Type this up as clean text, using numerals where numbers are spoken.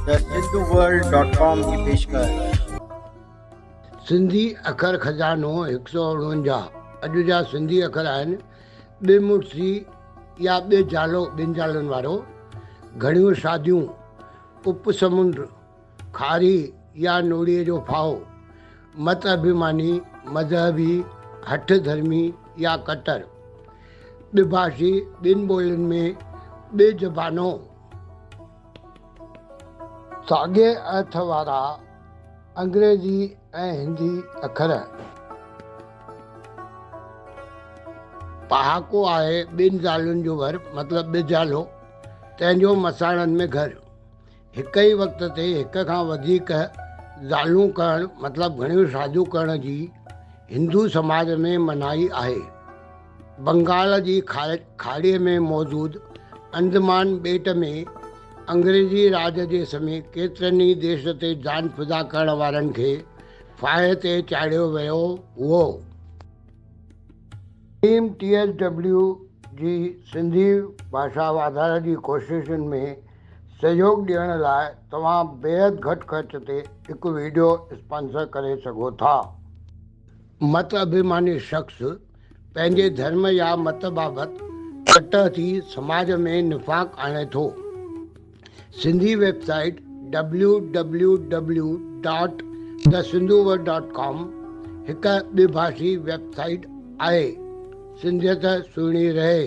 The Sindhu world dot com جي پيشڪش. سنڌي اکر خزانو هڪ سؤ 49 اڄ جا سنڌي اکر آهن، ٻه مڙسي يا ٻه زالو ٻن زالن وارو، گهڻيون شاديون، اپ سمنڊ، کاري يا نوڙيء جو ڦاهو، مت اڀيماني، مذهبي، هٺ ڌرمي يا ڪٽر، ٻڀاشي، ٻن ٻولين ۾، ٻه زبانو. ساڳئي ارٿ وارا انگريزي ۽ هندي اکر. پهاڪو آهي ٻن زالن جو ور مطلب ٻه زالو، تنهن جو مساڻن ۾ گهر. هڪ ئي وقت تي هڪ کان وڌيڪ زالون ڪرڻ مطلب گهڻيون شاديون ڪرڻ جي هندو سماج ۾ منائي آهي. بنگال جي کاڙيء ۾ موجود اندمان ٻيٽ ۾ انگريزي راڄ جي سمي ڪيترن ئي ديش تي جان فدا ڪرڻ وارن کي ڦاهي تي چاڙهيو ويو هئو. ٽيم ٽي ايس ڊبليو جي سنڌي ڀاشا واڌاري جي ڪوششن ۾ سهيوڳ ڏيڻ لاء توهان بيحد گهٽ خرچ تي هڪ وڊيو اسپانسر ڪري سگهو ٿا. مت اڀيماني شخص پنهنجي ڌرم يا مت بابت ڪٽر ٿي سماج ۾ نفاق آڻي ٿو. Sindhi website W W W dot the Sindhu world dot com هڪ ٻڀاشي ويب سائيٽ آهي. سنڌيت سهڻي رهي.